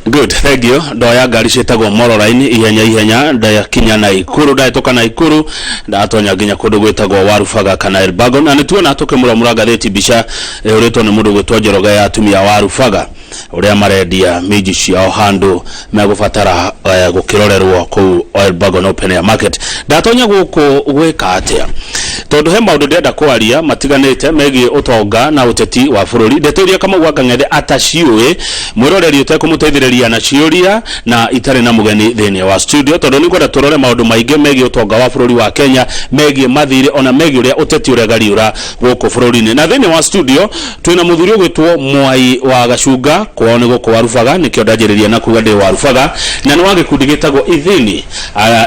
Good, thank you. Ndoya ngari ciĩtagwo Moroline ihenya ihenya, ndakinya Naikuru, ndahĩtũka Naikuru, ndatonya nginya kũndũ gwĩtagwo Warubaga kana Elbagon, na nĩtuona tũkĩmũramũra ngathĩti mbica ĩhũrĩtwo nĩ mũndũ gwĩtwo Njoroge ya atumia a Warubaga ũrĩa marendia minji ciao handũ megũbatara gũkĩrorerwo kũu Elbagon Open Air Market. Ndatonya gũkũ gwĩka atĩa? Tondũ he maũndũ ndĩrenda kwaria matiganĩte megiĩ ũtonga na ũteti wa bũrũri. Ndeto iria Kamau wa Kang'ethe ataciũĩ, mwĩroreri ũtekũmũteithĩrĩria na ciũria na itarĩ na mũgeni thĩinĩ wa studio, tondũ nĩngwenda tũrore maũndũ maingĩ megiĩ ũtonga wa bũrũri wa Kenya, megiĩ mathirĩ, ona megiĩ ũrĩa ũteti ũregariũra gũkũ bũrũri-inĩ. Na thĩinĩ wa studio twĩna mũthuri ũgwĩtwo Mwai wa Gacunga, kwao nĩ gũkũ Warubaga, nĩkĩo ndanjĩrĩria na kuga ndĩ Warubaga, na nĩ wa gĩkundi gĩtagwo Ithini.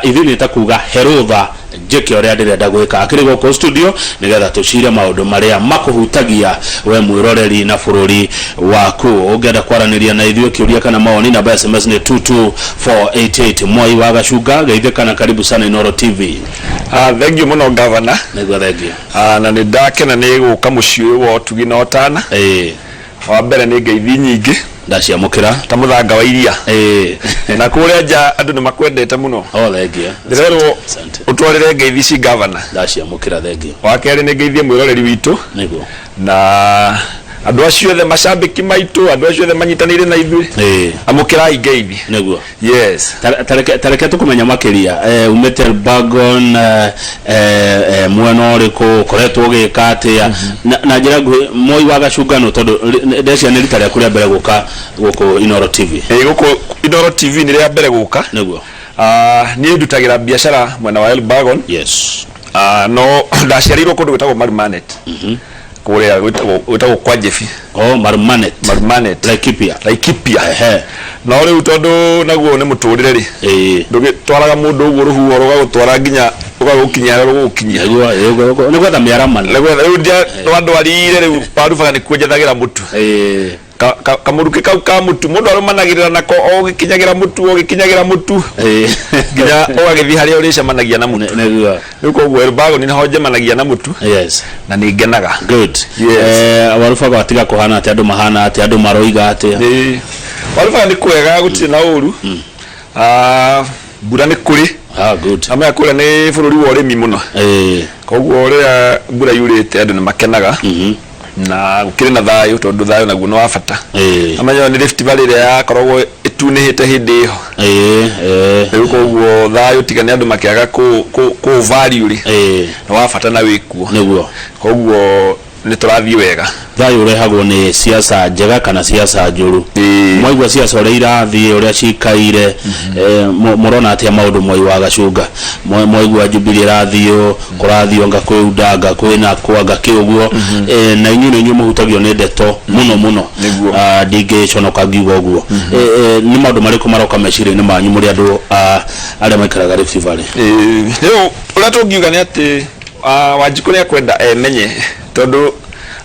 Ithini ta kuga herũtha njĩke ũrĩa ndĩrenda gwĩka. Akĩrĩ gũkũ studio nĩgetha tũcire maũndũ marĩa makũhutagia we mwĩroreri na bũrũri waku. Ũngĩenda kwaranĩria na ithuĩ kĩũria kana mawoni, namba ya SMS nĩ 22488. Mwai wa Gacunga, geithĩka na karibu sana Inooro TV. Thank you mũno, gavana. Nĩguo, thank you. Na nĩ ndakena nĩ gũka mũciĩ ũyũ wa ũtugi na ũtana. Wa mbere nĩ ngeithi nyingĩ. Ndaciamũkĩra. Ta mũthanga wa iria. Na kũrĩa nja andũ nĩ makwendete mũno. Oh, thank you. Ndĩrerwo Asante. ũtwarĩre ngeithi ci gavana. Ndaciamũkĩra, thank you. Wa kerĩ nĩ ngeithie mwĩroreri witũ. Na andũ acio othe macambĩki maitũ, andũ acio othe manyitanĩire na ithuĩ. Amũkĩrai ngeithi. Yes. Tareke tũkũmenya makĩria, umĩte Elbagon, mwena ũrĩkũ, ũkoretwo ũgĩka atĩa na njĩra nguhĩ, Moi wa Gacungano, tondũ ndeciria nĩ rita rĩaku rĩa mbere gũka gũkũ Inooro TV. Ĩĩ, gũkũ Inooro TV nĩ rĩa mbere gũka. Niĩ ndutagĩra biacara mwena wa Elbagon. No ndaciarĩirwo kũndũ gwĩtagwo Marumanet. Kũrĩa gwĩtagwo kwa Jebi. Oh, Marumanet. Marumanet. Laikipia. Laikipia. No rĩu tondũ naguo nĩ mũtũrĩre rĩ. Ndũgĩtwaraga mũndũ ũguo rũhuho rũgagũtwara nginya rũgagũkinyia harĩa rũgũgũkinyia. Nĩguo, nĩ gwetha mĩaramano. Nĩ gwetha rĩu rwandwarire rĩu Warubaga nĩkuo njethagĩra mũtu. Kamũrukĩ kau ka mũtu mũndũ arũmanagĩrĩra nako o ũgĩkinyagĩra mũtu, o ũgĩkinyagĩra mũtu nginya ũgagĩthiĩ harĩa ũrĩcemanagia na mũtu. Rĩu koguo Elbagon nĩho njemanagia na mũtu. Na nĩ ngenaga. Good. Yes. Warubaga watiga kũhana atĩa, andũ mahana atĩa, andũ maroiga atĩa? Warubaga nĩ kwega, gũtirĩ na ũru. Mbura nĩ kũrĩ. Ah, good. Amenya kũrĩa nĩ bũrũri wa ũrĩmi mũno. Koguo rĩrĩa mbura yurĩte andũ nĩ makenaga. Na gũkĩrĩ na thayũ, tondũ thayũ naguo nĩ wa bata. Amenya nĩ Rift Valley ĩrĩa yakoragwo ĩtunĩhĩte hĩndĩ ĩyo. Rĩu koguo thayũ, tiga nĩ andũ makĩaga kũ value rĩ, nĩ wa bata na wĩkuo. Koguo nĩ tũrathiĩ wega. Thayũ ũrehagwo nĩ siasa njega kana siasa njũru? Mwaigua siasa ũrĩa irathiĩ, ũrĩa cikaire, mũrona atĩa maũndũ, Mwai wa Gacunga? Mwaigua Jubilee ĩrathiĩ, kũrathiĩ anga kwĩ UDA, anga kwĩ nakũ, anga kĩ ũguo, na inyuĩ nĩ inyuĩ mũhutagio nĩ ndeto mũno mũno. Ndingĩconoka ngiuga ũguo. Nĩ maũndũ marĩkũ maroka meciria-inĩ manyu mũrĩ andũ arĩa maikaraga Rift Valley? Rĩu ũrĩa tũngiuga nĩ atĩ Wanjikũ nĩ akwenda emenye, tondũ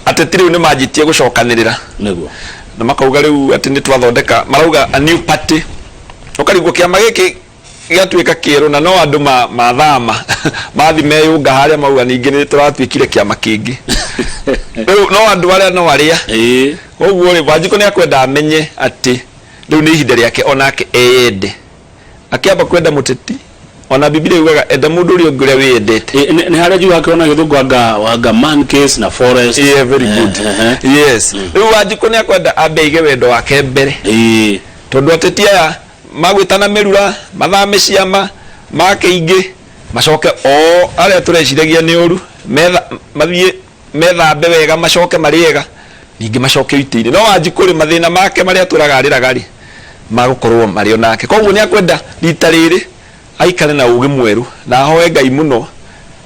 ateti rĩu nĩ manjĩtie gũcokanĩrĩra. Na makauga rĩu atĩ nĩ twathondeka, marauga a new party. Ũkarigwo kĩama gĩkĩ gĩatuĩka kĩerũ na no andũ mathama mathi meyũnga harĩa mauga ningĩ nĩ tũratuĩkire kĩama kĩngĩ. Rĩu no andũ arĩa no arĩa. Koguo rĩ, Wanjikũ nĩ akwenda amenye atĩ rĩu nĩ ihinda rĩake onake eyende. Akĩamba kwenda mũteti, ona Bibilia yugaga enda mũndũ ũrĩa ũngĩ ũrĩa wĩyendete. Nĩ harĩa njugaga kĩona gĩthũngũ anga man case na forest. Yeah, very good. Yes. Rĩu Wanjikũ nĩ akwenda ambe aige wendo wake mbere. Tondũ ateti aya magwĩtana mĩrura, mathame ciama, make ingĩ, macoke o arĩa tũreciragia nĩ ũru, mathiĩ methambe wega, macoke marĩ ega, ningĩ macoke itĩ-inĩ. No Wanjikũ rĩ, mathĩna make marĩa atũraga arĩraga rĩ, magũkorwo marĩ o nake. Koguo nĩ akwenda rita rĩrĩ aikare na ũgĩ mwerũ na ahoe Ngai mũno,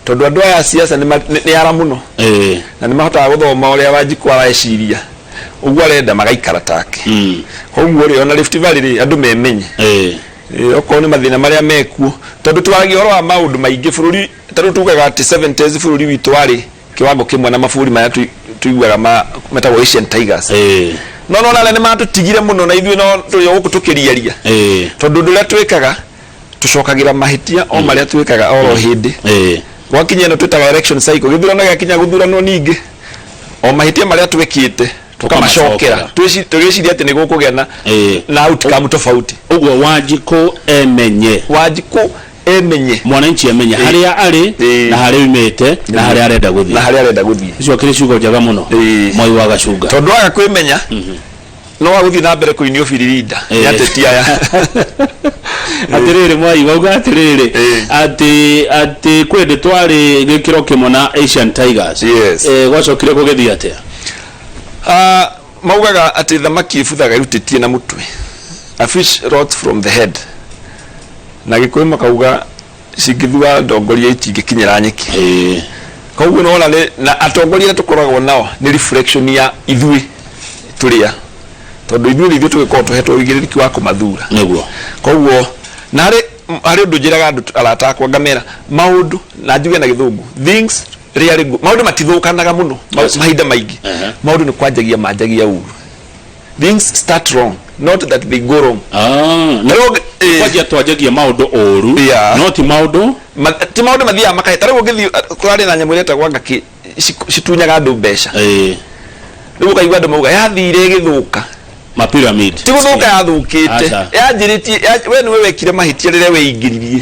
tondũ andũ aya a siasa nĩ ara mũno. Na nĩ mahotaga gũthoma ũrĩa Wanjikũ areciria, ũguo arenda magaikara take. Koguo rĩ, ona Rift Valley rĩ, andũ memenye. Okorwo nĩ mathĩna marĩa mekuo, tondũ twaragia ũhoro wa maũndũ maingĩ bũrũri, ta rĩu tugaga atĩ 70s bũrũri witũ warĩ kiwango kĩmwe na mabũrũri marĩa tuiguaga metagwo Asian Tigers. No nona arĩa nĩ matũtigire mũno na ithuĩ no tũrĩ o gũkũ tũkĩriaria. Tondũ ũndũ ũrĩa twĩkaga, tũcokagĩra mahĩtia o marĩa twĩkaga oro hĩndĩ. Gwakinya ĩno twĩtaga election cycle, gĩthurano gĩakinya gũthuranwo ningĩ, o mahĩtia marĩa twĩkĩte. Tũkamacokera tũgĩciria atĩ nĩ gũkũgĩa na na outcome tofauti. Ũguo Wanjikũ emenye. Wanjikũ emenye. Mwananchi emenye harĩa arĩ na harĩa oimĩte na harĩa arenda gũthiĩ. Na harĩa arenda gũthiĩ. Icio akĩrĩ ciugo njega mũno. Mwai wa Gacunga. Tondũ aga kwĩmenya no agũthiĩ na mbere kũinio biririnda nĩ ateti aya. Atĩrĩrĩ Mwai wauga atĩrĩrĩ atĩ atĩ kwĩ hĩndĩ twarĩ gĩkĩro kĩmwe na Asian Tigers. Yes. Gwacokire gũgĩthiĩ atĩa? Ah, maugaga atĩ thamaki ĩbuthaga ĩrutĩtie na mũtwe. A fish rots from the head. Na Gĩkũyũ makauga cingĩthua ndongoria itingĩkinyĩra nyeki. Koguo nĩwona nĩ na atongoria arĩa tũkoragwo nao nĩ reflection ya ithuĩ tũrĩa tondũ ithuĩ nĩ ithuĩ tũgĩkoragwo tũhetwo ũigĩrĩrĩki wa kũmathura. Nĩguo. Koguo na harĩ harĩ ũndũ njĩraga andũ arata akwa ngamera maũndũ na njuge na gĩthũngũ things rarely go maũndũ matithũkanaga mũno mahinda maingĩ. Maũndũ nĩ kwanjagia manjagia ũru. Things start wrong not that they go wrong. Ah, na Rĩu kwanjia twanjagia maũndũ ũru no ti maũndũ ti maũndũ mathiaga makahĩ. Ta rĩu ũngĩthiĩ kũrarĩ na nyamũ ĩrĩa ĩtagwo ngakĩ citunyaga andũ mbeca. Rĩu ũkaigua andũ mauga yathire ĩgĩthũka. Ma pyramid. Ti gũthũka yathũkĩte. Yanjĩrĩtie we nĩwe wekire mahĩtia rĩrĩa weingĩririe.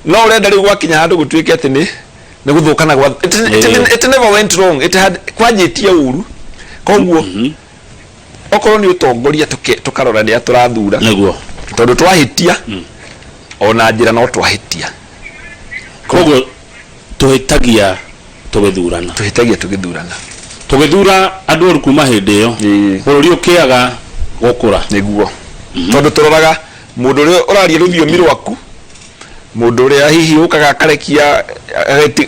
No ũrenda rĩu gwakinya handũ gũtuĩke atĩ nĩ nĩ gũthũka na gwa it never went wrong, it had kwanjĩtie ũru. Koguo okorwo nĩ ũtongoria tũkarora rĩrĩa tũrathura. Nĩguo. Tondũ twahĩtia ona njĩra no twahĩtia. Koguo tũhĩtagia tũgĩthurana. Tũhĩtagia tũgĩthurana. Tũgĩthura andũ oru kuma hĩndĩ ĩyo bũrũri ũkĩaga gũkũra. Nĩguo. Tondũ tũroraga mũndũ ũrĩa ũraria rũthiomi rwaku, mũndũ ũrĩa hihi ũkaga akarekia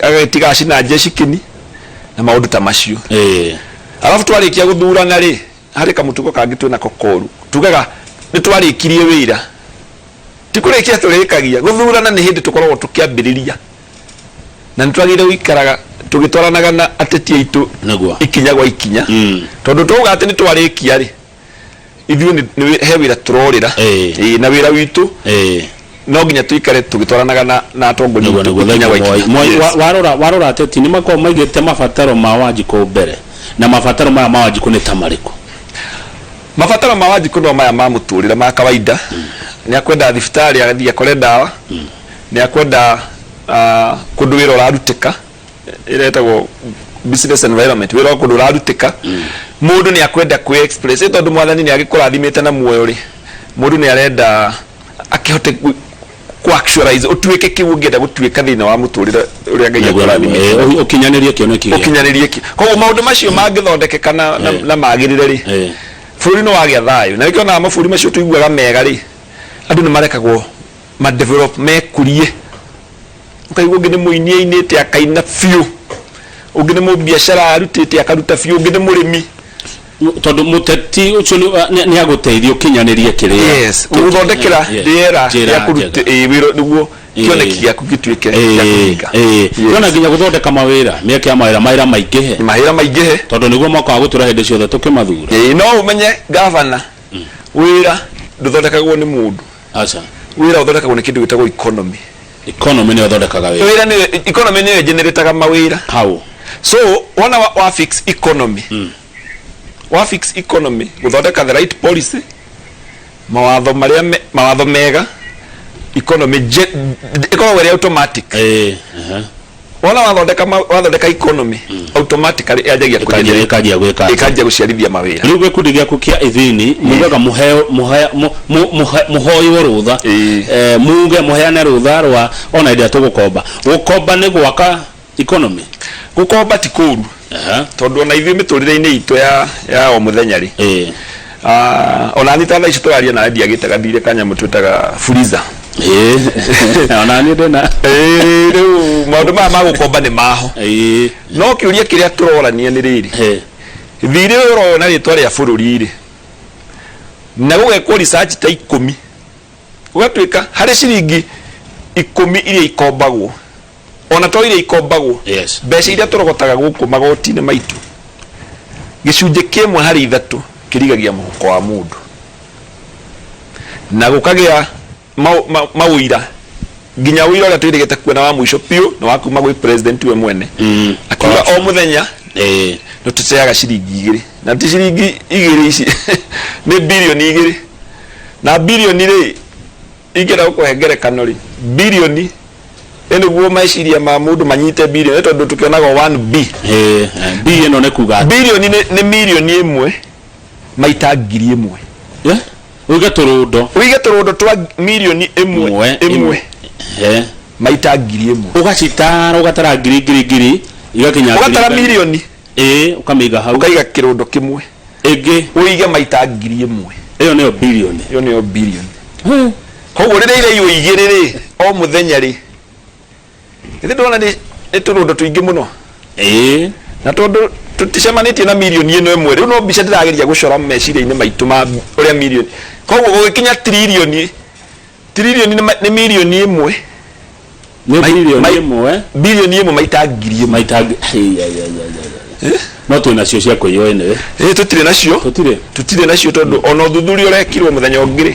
agetiga acina njecikini na maũndũ ta macio. Alafu twarĩkia gũthurana rĩ, harĩ kamũtugo kangĩ twĩnako koru. Tugaga nĩ twarĩkirie wĩra. Ti kũrĩkia tũrĩkagia, gũthurana nĩ hĩndĩ tũkoragwo tũkĩambĩrĩria. Na nĩ twagĩrĩire gũikaraga tũgĩtwaranaga na ateti aitũ ikinya gwa ikinya. Tondũ twauga atĩ nĩ twarĩkia rĩ, ithuĩ he wĩra tũrorĩra. Na wĩra witũ no nginya tũikare tũgĩtwaranaga na atongoria aitũ ikinya gwa ikinya. Warora warora ateti nĩ makoragwo maigĩte mabataro ma Wanjikũ mbere, na mabataro maya ma Wanjikũ nĩ ta marĩkũ? Mabataro ma Wanjikũ no maya ma mũtũrĩre ma kawaida. Nĩ akwenda thibitarĩ agathiĩ akore ndawa, nĩ akwenda kũndũ wĩra ũrarutĩka, ĩrĩa ĩtagwo business environment, wĩra wa kũndũ ũrarutĩka. Mũndũ nĩ akwenda kwĩ express, ĩ tondũ mwathani nĩ agĩkũrathimĩte na muoyo rĩ, mũndũ nĩ arenda akĩhote ku actualize ũtuĩke kĩu ũngĩenda gũtuĩka thĩinĩ wa mũtũrĩre ũrĩa Ngai akũrathimĩte. Ũkinyanĩrie kĩoneki gĩaku. Ũkinyanĩrie kĩ. Koguo maũndũ macio mangĩthondekeka na magĩrĩre rĩ, bũrũri nĩ wagĩa thayũ. Na nĩkĩo onaga mabũrũri macio tũiguaga mega rĩ, andũ nĩ marekagwo ma develop mekũrie. Ũkaigua ũngĩ nĩ mũini ainĩte akaina biũ, ũngĩ nĩ mũbiacara arutĩte akaruta biũ, ũngĩ nĩ mũrĩmi. Tondũ mũteti ũcio nĩ agũteithia ũkinyanĩrie kĩrĩa. Yes, gũgũthondekera rĩera rĩa kũruta wĩra nĩguo kĩoneki gĩaku gĩtuĩke gĩa kũhinga. Tuona nginya gũthondeka mawĩra, mĩeke ya mawĩra, mawĩra maingĩhe. Mawĩra maingĩhe. Tondũ nĩguo mwaka wa gũtũra hĩndĩ ciothe tũkĩmathura. No ũmenye gavana, wĩra ndũthondekagwo nĩ mũndũ. Aca. Wĩra ũthondekagwo nĩ kĩndũ gĩtagwo economy. Economy nĩyo ĩthondekaga wĩra. Wĩra nĩyo, economy nĩyo ĩgenerataga mawĩra. How? So, wona wa fix economy. Wa fix economy, gũthondeka the right policy, mawatho marĩa mawatho mega, economy ĩkoragwo ĩrĩ automatic. Wona wathondeka economy, automatically yanjagia kũ Ĩkanjia gwĩka atĩa? Ĩkanjia gũciarithia mawĩra. Rĩu gĩkundi gĩaku kĩa ithini mugaga mũhoywo rũtha. Muge mũheane rũtha rwa ona hĩndĩ ĩrĩa tũgũkomba. Gũkomba nĩ gwaka economy? Gũkomba ti kũru. Tondũ ona ithuĩ mĩtũrĩre-inĩ itũ ya o mũthenya rĩ, ona niĩ ta thaa ici tũraria nawe ndiagĩte gathirĩ ka nyamũ twĩtaga freezer. Ona niĩ ndĩna. Rĩu maũndũ maya ma gũkomba nĩ maho. No kĩũria kĩrĩa tũrorania nĩ rĩrĩ, thirĩ ũyũ ũroywo na rĩtwa rĩa bũrũri rĩ, na gũgekwo research ta 10, gũgatuĩka harĩ ciringi 10 iria ikombagwo, ona to iria ikombagwo, mbeca iria tũrogotaga gũkũ magoti-inĩ maitũ, gĩcunjĩ kĩmwe harĩ ithatũ kĩrigagia mũhuko wa mũndũ. Na gũkagĩa maũira, nginya ũira ũrĩa twĩrĩgĩte kuona wa mũico biũ nĩ wa kuma gwĩ president we mwene. Akiuga o mũthenya nĩ tũteaga ciringi 2 Na ti ciringi igĩrĩ ici, nĩ birioni igĩrĩ. Na birioni rĩ, ingĩenda gũkũhe ngerekano rĩ, birioni ĩ nĩguo meciria ma mũndũ manyite birioni, tondũ tũkĩonaga 1B. B ĩno nĩ kuga atĩ? Birioni nĩ mirioni ĩmwe maita 1000. Uige tũrũndo. Uige tũrũndo twa mirioni ĩmwe ĩmwe maita 1000. Ũgacitara, ũgatara ngiri ngiri ngiri igakinya ngiri Ũgatara mirioni. Ĩĩ, ũkamĩiga hau. Ũkaiga kĩrũndo kĩmwe. Ĩngĩ. Ũige maita 1000. Ĩyo nĩyo birioni. Ĩyo nĩyo birioni. Koguo rĩrĩa iraiywo igĩrĩ rĩ, o mũthenya rĩ, githĩ ndũrona nĩ tũrũndo tũingĩ mũno? Ĩĩ. Na tondũ tũticemanĩtie na mirioni ĩno ĩmwe, rĩu no mbica ndĩrageria gũcora meciria-inĩ maitũ ma ũrĩa mirioni. Koguo gũgĩkinya tiririoni, tiririoni nĩ mirioni ĩmwe. Nĩ birioni ĩmwe. Birioni ĩmwe maita 1000. Maita ai, ai, ai, ai, ai. No twĩ nacio cia kũiywo anyway. Ĩĩ, tũtirĩ nacio. Tũtirĩ. Tũtirĩ nacio tondũ ona ũthuthuria ũrekirwo mũthenya ũngĩ rĩ,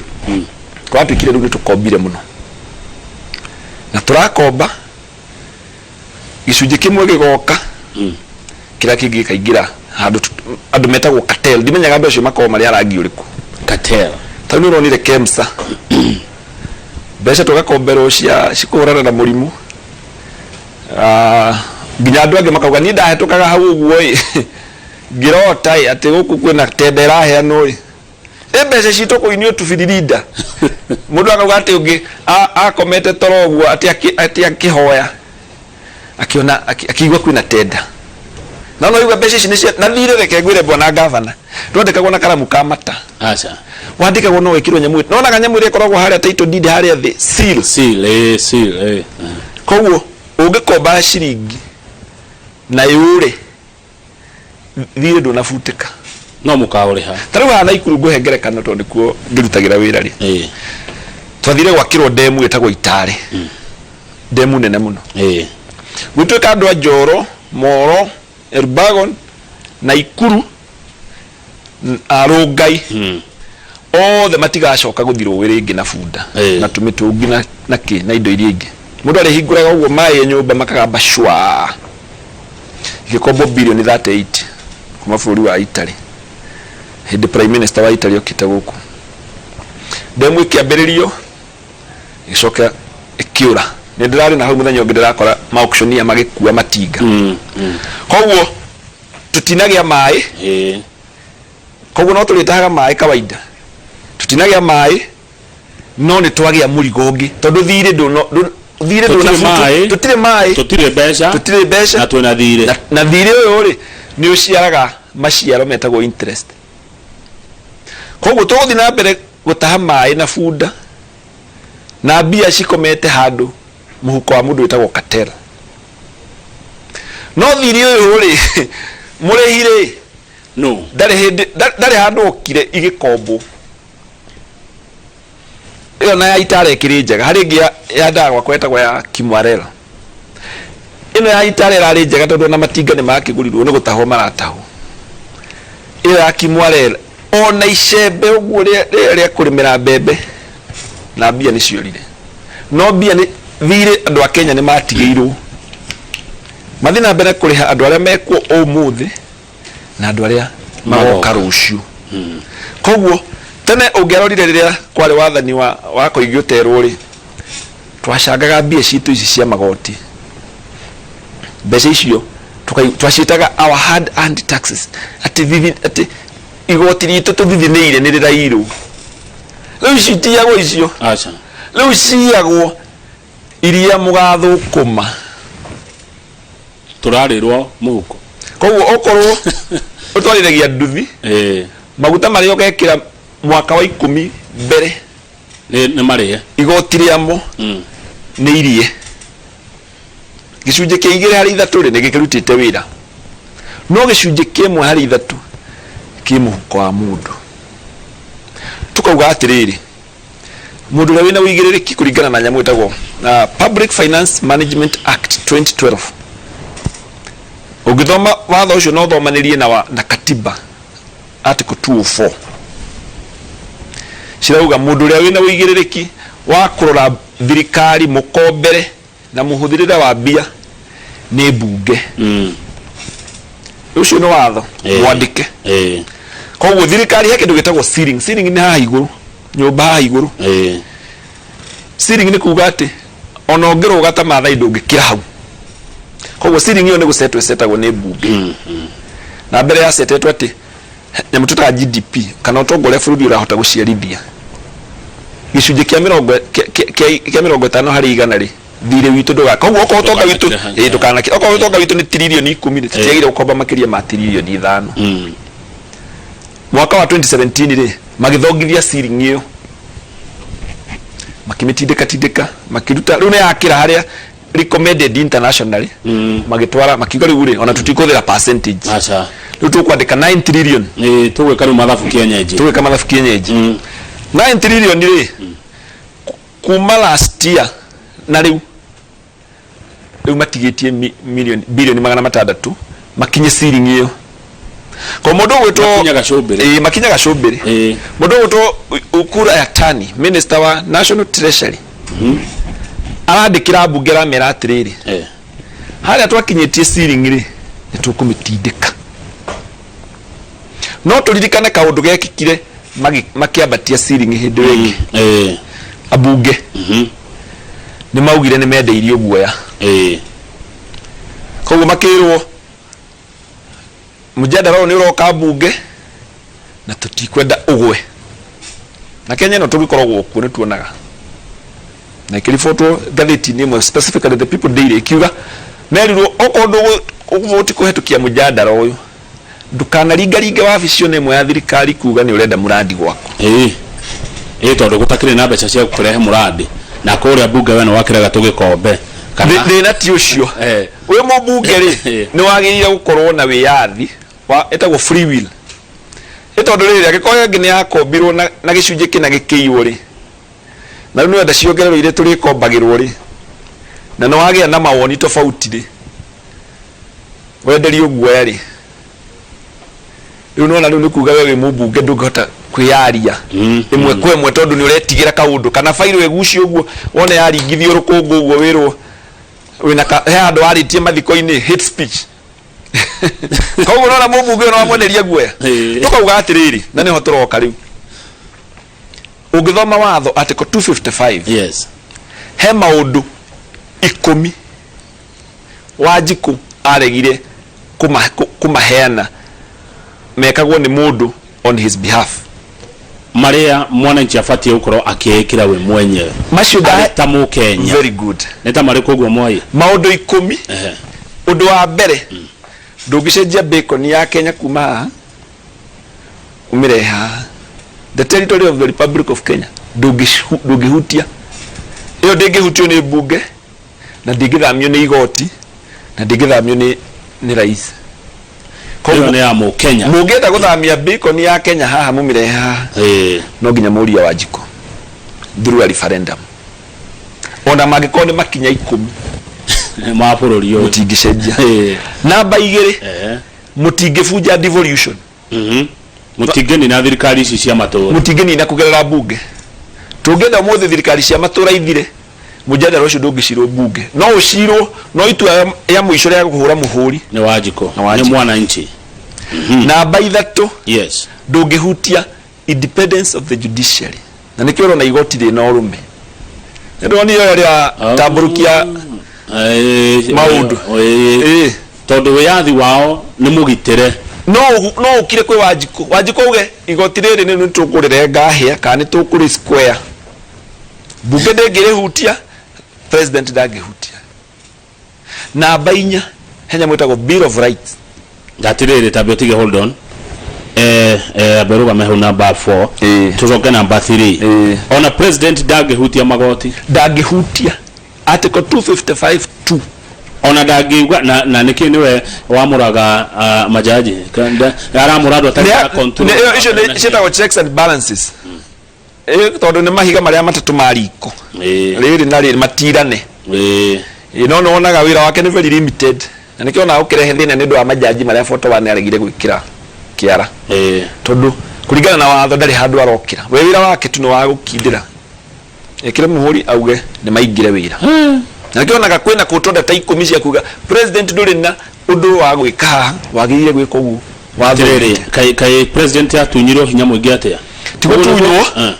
kwatuĩkire rĩu nĩ tũkombire mũno. Na tũrakomba gĩcunjĩ kĩmwe gĩgoka, kĩrĩa kĩngĩ gĩkaingĩra handũ andũ metagwo cartel. Ndimenyaga andũ acio makoragwo marĩ a rangi ũrĩkũ. Cartel. Ta rĩu nĩ ũronire KEMSA. Mbeca tũgakomberwo cia cikũhũrana na mũrimũ. Nginya andũ angĩ makauga niĩ ndahetũkaga hau ũguo ĩ, ngĩrota ĩ atĩ gũkũ kwĩna tenda ĩraheanwo ĩ. Ĩ mbeca citũ kũu nĩ ũtubiririnda. Mũndũ akauga atĩ ũngĩ akomete toro ũguo atĩ akĩhoya akĩona akĩigua kwĩna tenda. Na no igua mbeca ici nĩ cia na thirĩ, reke ngwĩre bwana gavana, ndwandĩkagwo na karamu ka mata. Aca. Wandĩkagwo no wĩkĩrwo nyamũ, nonaga nyamũ ĩrĩa ĩkoragwo harĩa title deed harĩa thĩ, seal. Seal, ĩ, seal, ĩ. Koguo ũngĩkomba ciringi na yũre, thirĩ ndũnabutĩka. No mũkaũrĩha. Ta rĩu haha Naikuru, ngũhe ngerekano tondũ nĩkuo ngĩrutagĩra wĩra rĩ, twathire gwakĩrwo ndemu ĩtagwo Itare, ndemu nene mũno. Gwĩtuĩka andũ a Njoro, Moro, Elbagon, Naikuru, Rongai othe matigacoka gũthiĩ rũĩ rĩngĩ na bunda na tũmĩtũngi na kĩ na indo iria ingĩ. Mũndũ arĩhingũraga ũguo maĩ nyũmba makagamba cwa. Igĩkombwo birioni 38 kuma bũrũri wa Italy hĩndĩ prime minister wa Italy okĩte gũkũ. Ndemu ĩkĩambĩrĩrio, ĩgĩcoka ĩkĩũra. Nĩ ndĩrarĩ na hau mũthenya ũngĩ ndĩrakora ma auctioneer magĩkua matinga. Koguo tũtinagĩa maĩ. Koguo no tũrĩtahaga maĩ kawaida. Tũtinagĩa maĩ, no nĩ twagĩa mũrigo ũngĩ tondũ thirĩ thirĩ Tũtirĩ maĩ. Tũtirĩ maĩ. Tũtirĩ mbeca. Tũtirĩ mbeca. Na twĩna thirĩ. Na thirĩ ũyũ rĩ, nĩ ũciaraga maciaro metagwo interest. Koguo tũgũthiĩ na mbere gũtaha maĩ na bunda na mbia cikomete handũ mũhuko wa mũndũ wĩtagwo cartel. No thirĩ ũyũ rĩ, mũrĩhi rĩ, No. ndarĩ hĩndĩ ndarĩ handũ okire igĩkombwo. Ĩyo na ya Itare ĩkĩrĩ njega. Harĩ ĩngĩ ya ndawa gwakwa ĩtagwo ya Kimwarela. Ĩno ya Itare ĩrarĩ njega tondũ ona matinga nĩ makĩgũrirwo, nĩ gũtahwo maratahwo. Ĩyo ya Kimwarela ona icembe ũguo rĩrĩa rĩa kũrĩmĩra mbembe na mbia nĩ ciorire. No mbia nĩ thirĩ, andũ a Kenya nĩ matigĩirwo mathiĩ na mbere kũrĩha andũ arĩa mekuo ũmũthĩ na andũ arĩa magoka rũciũ. Koguo tene ũngĩarorire rĩrĩa kwarĩ wathani wa Koigi ũterwo rĩ, twacangaga mbia citũ ici cia magoti, mbeca icio twaciĩtaga our hard earned taxes, atĩ atĩ igoti ritũ tũthithinĩire nĩ rĩrairwo. Rĩu ici itiyagwo icio. Aca. Rĩu ciyagwo iria mũgathũkũma. Tũrarĩrwo mũhuko. Koguo okorwo ũtwarithagia nduthi, maguta marĩa ũgekĩra mwaka wa 10 mbere Nĩ marĩhe. Igoti rĩamo nĩ irie. Gĩcunjĩ kĩa igĩrĩ harĩ ithatũ rĩ, nĩ gĩkĩrutĩte wĩra, no gĩcunjĩ kĩa ĩmwe harĩ ithatũ kĩ mũhuko wa mũndũ. Tũkauga atĩrĩrĩ, mũndũ ũrĩa wĩna ũigĩrĩrĩki kũringana na nyamũ ĩtagwo Public Finance Management Act 2012, ũngĩthoma watho ũcio na ũthomanĩrie na katiba article 204, cirauga mũndũ ũrĩa wĩna ũigĩrĩrĩki wa kũrora thirikari mũkombere na mũhũthĩrĩre wa mbia nĩ mbunge. Ũcio nĩ watho mwandĩke. Koguo thirikari he kĩndũ gĩtagwo ceiling. Ceiling nĩ haha igũrũ, nyũmba haha igũrũ. Ceiling nĩ kuga atĩ ona ũngĩrũga ta Maathai ndũngĩkĩra hau. Koguo ceiling ĩyo nĩ gũcetwo ĩcetagwo nĩ mbunge. Na mbere yacetetwo atĩ nyamũ twĩtaga GDP kana ũtonga ũrĩa bũrũri ũrahota gũciarithia, gĩcunjĩ kĩa mĩrongo kĩa 50% rĩ, thirĩ witũ ndũga koguo okorwo ũtonga witũ, ĩĩ, ndũkanakĩre. Okorwo ũtonga witũ nĩ tiririoni 10 rĩ, tũtiagĩrĩire gũkomba makĩria ma tiririoni 5. Mwaka wa 2017 rĩ, magĩthongithia ceiling ĩyo, makĩmĩtindĩka tindĩka, makĩruta rĩu nĩ yakĩra harĩa recommended internationally. Magĩtwara makiuga rĩu rĩ, ona tũtikũhũthĩra percentage. Aca. Rĩu tũkwandĩka 9 trillion. Ĩĩ, tũgwĩka rĩu mathabu kienyeji. Tũgwĩka mathabu kienyeji. 9 trillion rĩ, kuma last year na rĩu rĩu matigĩtie million bilioni 600 makinye ceiling ĩyo. Ko mũndũ ũgwĩtwo Makinye gacũmbĩrĩ. Ĩĩ, makinye gacũmbĩrĩ. Mũndũ ũgwĩtwo Ukur Yatani, minister wa National Treasury, arandĩkĩra mbunge, aramera atĩrĩrĩ, harĩa twakinyĩtie ceiling rĩ, nĩ tũkũmĩtindĩka. No tũririkane kaũndũ gekĩkire makĩambatia ceiling hĩndĩ ĩyo ĩngĩ. Ambunge nĩ maugire nĩ mendeirio guoya. Koguo makĩrwo mũjadara ũyũ nĩ ũroka mbunge na tũtikwenda ũgwe. Na Kenya ĩno tũgĩkoragwo kuo nĩ tuonaga na ĩkĩribotwo ngathĩti-inĩ ĩmwe, specifically The People Daily, ĩkiuga merirwo okorwo ndũgũvoti kũhetũkia mũjadara ũyũ, ndũkanaringaringe wabici ona ĩmwe ya thirikari kuga nĩ ũrenda mũrandi gwaku. Ĩĩ ĩĩ, tondũ gũtakĩrĩ na mbeca cia kũrehe mũrandi na kũrĩa mbunge we nĩ wakĩrega tũgĩkombe kana Thĩna ti ũcio. Wĩ mũmbunge rĩ, nĩ wagĩrĩire gũkorwo na wĩyathi wa ĩtagwo free will. Ĩ tondũ rĩrĩ, angĩkorwo ĩngĩ nĩ yakombirwo na gĩcunjĩ kĩna gĩkĩiywo rĩ, na rĩu nĩwenda ciongererwo iria tũrĩkombagĩrwo rĩ, na nĩ wagĩa na mawoni tofauti rĩ, wenderio guoya rĩ, rĩu nĩwona rĩu nĩ kuga we wĩ mũmbunge ndũngĩhota kwĩyaria ĩmwe kwa ĩmwe tondũ nĩ ũretigĩra kaũndũ kana bairũ ĩgucio ũguo wone yaringithio rũkũngũ ũguo wĩrwo wĩna ka, he handũ warĩtie mathiko-inĩ, hate speech. Koguo nona mũmbunge ũyũ nĩwamwenderia guoya. Tũkauga atĩrĩrĩ, na nĩho tũroka rĩu, ũngĩthoma watho article 255, he maũndũ 10 Wanjikũ aregire kũmaheana mekagwo nĩ mũndũ on his behalf. Marĩa mwananchi abatiĩ gũkorwo akĩĩkĩra we mwenyewe macio arĩ ta mũkenya. Very good. Nĩ ta marĩkũ ũguo, Mwai? Maũndũ 10. Ũndũ wa mbere, ndũngĩcenjia bacon ya Kenya kuma haha ũmĩrehe haha. The territory of the Republic of Kenya ndũngĩhutia. Ĩyo ndĩngĩhutio nĩ mbunge na ndĩngĩthamio nĩ igoti na ndĩngĩthamio nĩ rais. Ĩyo nĩ ya mũkenya. Mũngĩenda gũthamia bacon ya Kenya haha mũmĩrehe haha, no nginya mũrie Wanjikũ through a referendum, ona mangĩkorwo nĩ makinya 10 ma bũrũri ũyũ. Mũtingĩcenjia. Namba 2, mũtingĩbunja devolution. Mũtingĩnina thirikari ici cia matũũra. Mũtingĩnina kũgerera mbunge. Tũngĩenda ũmũthĩ thirikari cia matũũra ithire, mũjadara ũcio ndũngĩcirwo mbunge. No ũcirwo, no itua rĩa mũico rĩa kũhũra mũhũri nĩ Wanjikũ. Nĩ Wanjikũ. Nĩ mwananchi. Namba 3, ndũngĩhutia independence of the judiciary, na nĩkĩo ũrona igoti rĩna ũrũme. Nĩndonire ũrĩa rĩratambũrũkia maũndũ. Tondũ wĩyathi wao nĩ mũgitĩre. No ũkire kwĩ Wanjikũ, Wanjikũ auge igoti rĩrĩ nĩ tũkũrĩrenga hĩa kana nĩ tũkũrĩ square, mbunge ndĩngĩrĩhutia, president ndangĩhutia. Namba 4, he nyamũ ĩtagwo Bill of Rights. Atirĩrĩ, tambe ũtige, hold on, ambe rũgame hau namba 4. Tũcoke namba 3. Ona president ndangĩhutia magoti. Ndangĩhutia, article 255 2. Ona ndangĩuga na nĩkĩ nĩwe wamũraga majaji? Aramũra andũ atarĩ na control. Ĩyo icio nĩ ciĩtagwo checks and balances. Ĩyo tondũ nĩ mahiga marĩa matatũ ma riko, rĩrĩ na rĩrĩ matirane. Ĩĩ, no nĩwonaga wĩra wake nĩ very limited, na nĩkĩo onaga ũkĩrehe thĩna nĩ ũndũ wa majaji marĩa 41 aregire gwĩkĩra kĩara, tondũ kũringana na watho ndarĩ handũ arokĩra. We wĩra wake tu nĩ wa gũkindĩra ekĩre mũhũri auge nĩ maingĩre wĩra. Na nĩkĩo onaga kwĩna kũtonda ta 10 cia kuga president ndũrĩ na Ũndũ wa gwĩka haha wagĩrĩire gwĩka ũguo watho. Atĩrĩrĩ, kaĩ kaĩ president atunyirwo hinya mũingĩ atĩa? Ti gũtunywo. Eh.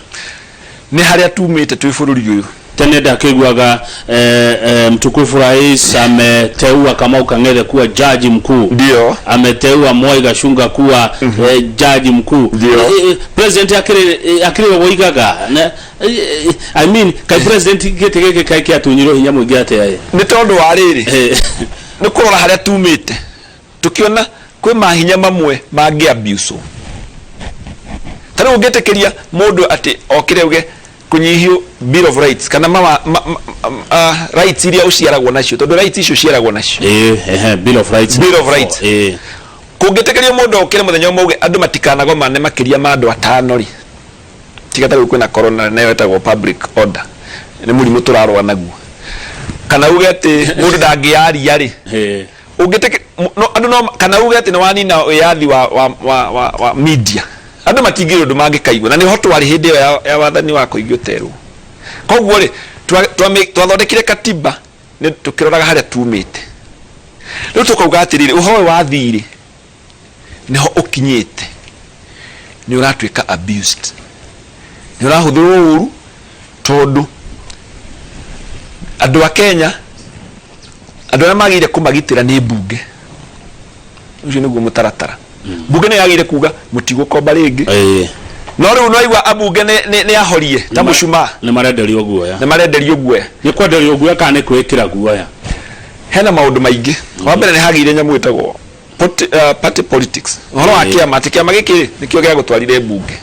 Nĩ harĩa tumĩte twĩ bũrũri ũyũ. Tene ndakĩiguaga eh, eh, mtukufu rais ameteua Kamau Kang'ethe kuwa jaji mkuu. Ndio. Ameteua Mwai Gachunga kuwa eh, jaji mkuu. Ndio. Eh, eh, president akĩrĩ eh, akĩrĩ we woigaga Na, eh, eh, I mean, kaĩ president gĩtĩ gĩkĩ kaĩ kĩatunyirwo hinya mũingĩ atĩa ĩ? Nĩ tondũ wa rĩrĩ, Eh, nĩ kũrora harĩa tumĩte, tũkĩona kwĩ mahinya mamwe mangĩ abuse. Ta rĩu ũngĩtĩkĩria mũndũ atĩ okĩre uge kũnyihio Bill of Rights kana mawa, ma, ma, rights iria ũciaragwo nacio, tondũ rights icio ũciaragwo nacio. Eh, ehe, Bill of Rights. Bill of Rights. Eh. Kũngĩtĩkĩrio mũndũ okĩre mũthenya ũmwe uge andũ matikanagomane makĩria ma andũ atano rĩ, tiga ta rĩu kwĩna corona, nayo ĩtagwo public order, nĩ mũrimũ tũrarũa naguo, kana uge atĩ mũndũ ndangĩaria rĩ, Eh. ũngĩtĩkĩ no, andũ no, kana uge atĩ nĩ wanina wĩyathi wa media, andũ matingĩrĩ ũndũ mangĩkaigua, na nĩho twarĩ hĩndĩ ĩyo ya wathani wa Koigi ũterwo. Koguo rĩ, twathondekire katiba nĩ tũkĩroraga harĩa tumĩte. Rĩu tũkauga atĩrĩrĩ, ũhoro ũyũ wa thirĩ nĩho ũkinyĩte, nĩ ũratuĩka abused, nĩ ũrahũthĩrwo ũru, tondũ andũ a Kenya, andũ arĩa magĩrĩire kũmagitĩra nĩ mbunge. Ũcio nĩguo mũtaratara. Mbunge nĩ yagĩrĩire kuga mũtigũkomba rĩngĩ. No rĩu nĩwaigua ambunge nĩ ahorie ta mũcumaa. Nĩ marenderio guoya. Nĩ marenderio guoya. Nĩ kwenderio guoya kana nĩ kwĩkĩra guoya? Hena maũndũ maingĩ. Wa mbere, nĩ hagĩire nyamũ ĩtagwo party politics, ũhoro wa kĩama, atĩ kĩama gĩkĩ nĩkĩo gĩagũtwarire mbunge.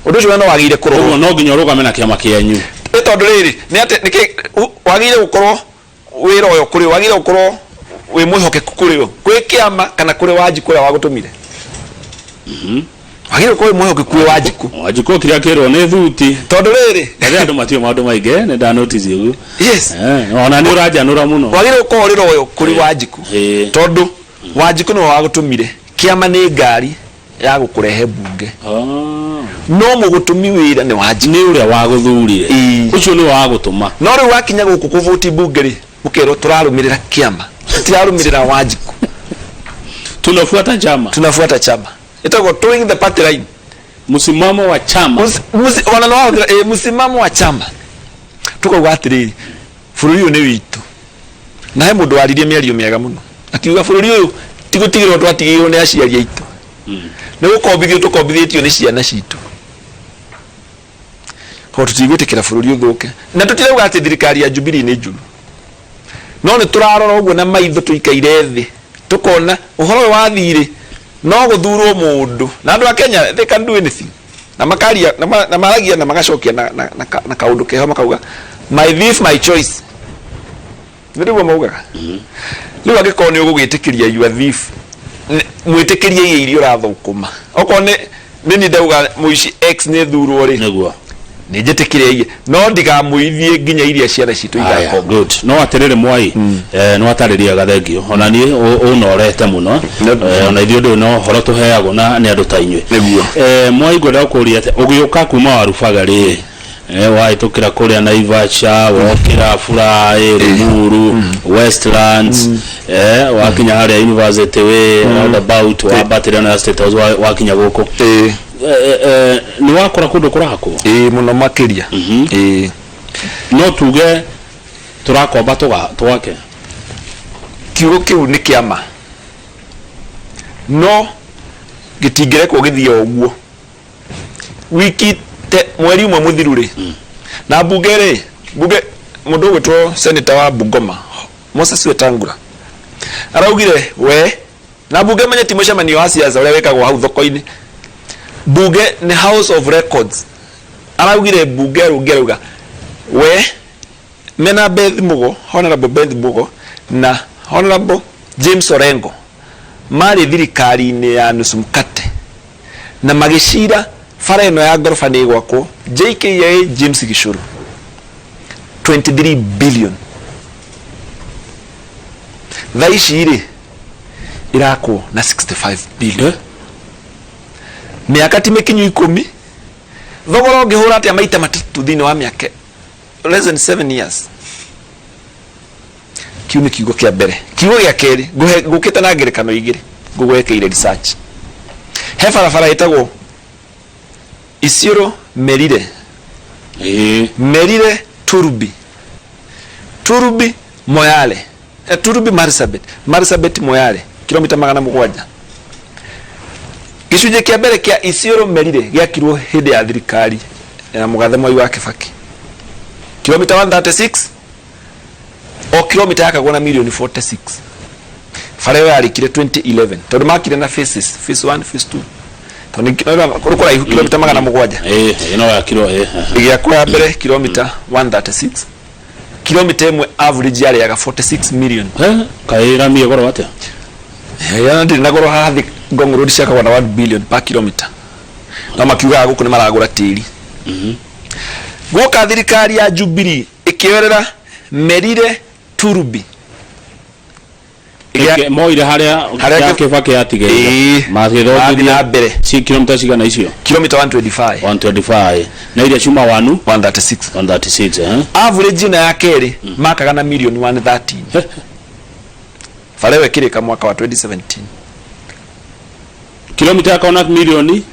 Ũndũ ũcio no wagĩrĩire kũrorwo. Ũguo no nginya ũrũgame na kĩama kĩanyu. Nĩ tondũ rĩrĩ, nĩ atĩ nĩkĩ wagĩrĩire gũkorwo wĩra ũyũ kũrĩ, wagĩrĩire gũkorwo wĩ mwĩhokeku kũrĩ ũ, kwĩ kĩama kana kũrĩ Wanjikũ ũrĩa wagũtũmire? Wagĩrĩire gũkorwo wĩ mwĩhokeku kwĩ Wanjikũ. Wanjikũ kĩrĩa kĩrwo nĩ thuti. Tondũ rĩrĩ, Rĩrĩa andũ matiũĩ maũndũ maingĩ, nĩ nda notice ũguo. Yes. Eh, ona nĩ ũranjanũra mũno. Wagĩrĩire gũkorwo ũrĩ loyal kũrĩ Wanjikũ, tondũ Wanjikũ nĩwe wagũtũmire. Kĩama nĩ ngari ya gũkũrehe mbunge, no mũgũtũmi wĩra nĩ Wanjikũ. Nĩ ũrĩa wagũthurire. Ĩĩ. Ũcio nĩwe wagũtũma. No rĩu wakinya gũkũ kũvũti mbunge rĩ, mũkerwo tũrarũmĩrĩra kĩama, tũtirarũmĩrĩra Wanjikũ. Tunafuata chama. Tunafuata chama, ĩtagwo towing the party line. Msimamo wa chama. Ona no wahũthĩra msimamo wa chama. Tukauga atĩrĩrĩ, bũrũri ũyũ nĩ witũ, na he mũndũ waririe mĩario mĩega mũno akiuga bũrũri ũyũ ti gũtigĩrwo twatigĩirwo nĩ aciari aitũ, nĩ gũkombithio tũkombithĩtio nĩ ciana citũ. Koguo tũtigwĩtĩkĩra bũrũri ũthũke, na tũtirauga atĩ thirikari ya Jubilee nĩ njũru, no nĩ tũrarora ũguo na maitho tũikaire thĩ, tũkona ũhoro ũyũ wa thirĩ no gũthurwo mũndũ, na andũ a Kenya, they can do anything, na makaria na maragia na magacokia na kaũndũ keho, makauga, "My thief, my choice." Nĩ nĩguo maugaga. Rĩu angĩkorwo nĩ ũgũgĩtĩkĩria your thief, mwĩtĩkĩrie irio iria ũrathũkũma. Okorwo nĩ niĩ ndauga mũici X nĩ thurwo rĩ, Nĩguo. Nĩ njĩtĩkĩre iye, no ndigamũithie nginya iria ciana citũ Aya, igakomba. good. No atĩrĩrĩ Mwai, eh, nĩ watarĩria gathengio, ona niĩ ũnorete mũno. Eh, ona ithuĩ ndũĩ no ũhoro tũheagwo na nĩ andũ ta inyuĩ. Nĩguo. Eh, Mwai, ngwenda gũkũria atĩ ũgĩũka kuma Warubaga rĩ, eh, wahĩtũkĩra kũrĩa Naivasha, wokĩra Furaĩ, Limuru, Westlands, eh, wakinya harĩa University Way roundabout, wambatĩra na State House, wakinya gũkũ. Eh, eh, nĩ wakora kũndũ kũrakwo? Ĩĩ, mũno makĩria, ĩĩ. No tuge tũrakomba twake? Kiugo kĩu nĩ kĩama, no gĩtingĩrekwo gĩthiĩ o ũguo. Wiki te mweri ũmwe mũthiru rĩ, na mbunge rĩ, mbunge, mũndũ ũgwĩtwo senator wa Bungoma, Moses Wetangula, araugire we na mbunge menye ti mũcemanio wa siasa ũrĩa wĩkagwo hau thoko-inĩ. Mbunge nĩ house of records. Araugire mbunge arũngi arauga we mena Beth Mugo, Honorable Beth Mugo na Honorable James Orengo marĩ thirikari-inĩ ya nusu mkate na magĩcira bara ĩno ya ngoroba nĩ ĩgwakwo JKIA James Gicũrũ 23 billion. Thaa ici rĩ, ĩrakwo na 65 billion. Mĩaka ti mĩkinyu 10, thogora ũngĩhũra atĩa maita matatũ thĩinĩ wa mĩaka less than 7 years? Kiu nĩ kiugo kĩa mbere. Kiugo gĩa kerĩ, ngũhe ngũkĩte na ngerekano igĩrĩ ngũgwekeire research. He barabara ĩtagwo Isiolo Merire. Merire Turbi. Turbi Moyale. Turbi Marsabit. Marsabit Moyale. Kilomita 700. Gĩcunjĩ kĩa mbere kĩa Isiolo Merire gĩakirwo hĩndĩ ya thirikari ya mũgathe Mwai wa Kibaki. Kilomita 136 o kilomita yakagwo na milioni 46. Bara ĩyo yarĩkire 2011 tondũ makire na phases, phase 1, phase 2. Tondũ nĩ kũrĩ kũraihu kilomita 700. Ĩno yakirwo Ĩgĩakwo ya mbere kilomita 136. Kilomita ĩmwe average yarĩaga 46 million. Kaĩ rami ĩ goro atĩa? Yana ndĩrĩ na goro haha thĩ. Ngong Road ciakagwo na 1 billion per kilometer. No makiugaga gũkũ nĩ maragũra tĩri. Guoka thirikari ya Jubilee ĩkĩoerera Merire Turbi. Moire harĩa Harĩa ya Kibaki yatigĩrĩire. Ĩĩ. Magĩthondithia Mathiĩ na mbere. Ci kilomita cigana icio? Kilomita 125. 125 na iria ciuma wanu 136. 136, eh? Average ĩno ya kerĩ makaga na milioni 113. Bara ĩyo ĩkĩrĩka mwaka wa 2017. Kilomita yakona milioni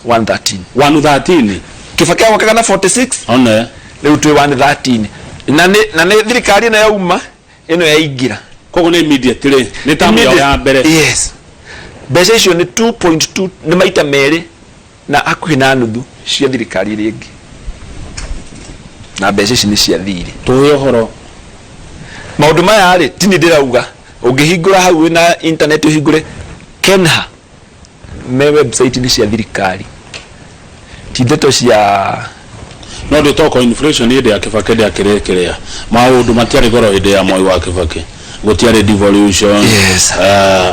113. 113. Kibaki agwakaga na 46. One. Rĩu twĩ 113. Na nĩ thirikari ĩno yauma ĩno yaingĩra. Koguo nĩ immediately nĩ tamu yao ya mbere. Yes. Mbeca icio nĩ 2.2, nĩ maita merĩ na hakuhĩ na nuthu cia thirikari ĩrĩa ĩngĩ. Na mbeca ici nĩ cia thirĩ. Tũhe ũhoro. Maũndũ maya rĩ, ti niĩ ndĩrauga. Ũngĩhingũra hau wĩna internet ũhingũre Kenha me website-inĩ cia thirikari. Ti ndeto cia No ndĩtoko inflation hĩndĩ ya Kibaki ndĩakĩrĩ kĩrĩa maũndũ matiarĩ goro hĩndĩ ya Moi wa Kibaki, gũtiarĩ devolution.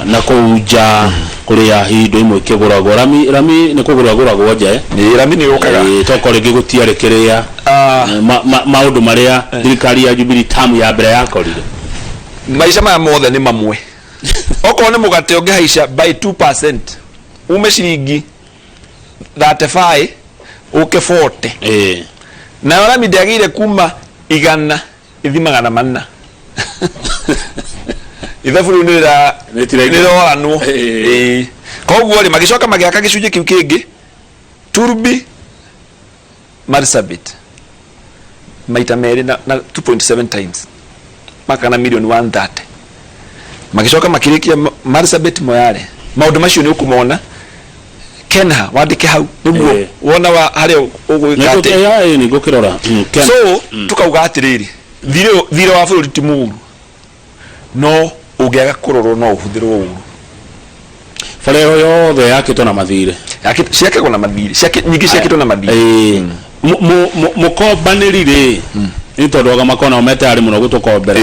Na kũu nja kũrĩa indo imwe ikĩgũragwo rami, rami nĩ kũgũrwo agũragwo nja, eh? Nĩ rami nĩ yũkaga. Toko rĩngĩ gũtiarĩ kĩrĩa. Maũndũ marĩa thirikari ya Jubilee tamu ya mbere yakorire. Maica maya mothe nĩ mamwe. Okorwo nĩ mũgate ũngĩhaica by 2% ume ciringi 35 ũke 40. Nayo rami ndĩagĩire kuma 100 ĩthi 400. Ithabu rĩu nĩ Nĩtiraingĩra. Nĩrĩroranwo. Koguo rĩ, magĩcoka magĩaka gĩcunjĩ kĩu kĩngĩ Turbi Marsabit maita merĩ na 2.7 times, maka na milioni 130. Magĩcoka makĩrĩkia Marsabit Moyale. Maũndũ macio nĩ ũkũmona Kenha wandĩke hau nĩguo wona wa harĩa ũgwĩka atĩ. Nĩ ngũkĩrora. Ken. So tukauga atĩrĩrĩ, thirĩ wa bũrũri ti mũũru, no ũngĩaga kũrorwo no ũhũthĩrwo ũru. Bara ĩyo yothe yakĩtwo na mathirĩ. Ciakagwo na mathirĩ, nyingĩ ciakĩtwo na mathirĩ. Mũkombanĩri rĩ, nĩ tondũ aga makona me tayarĩ mũno gũtũkombera.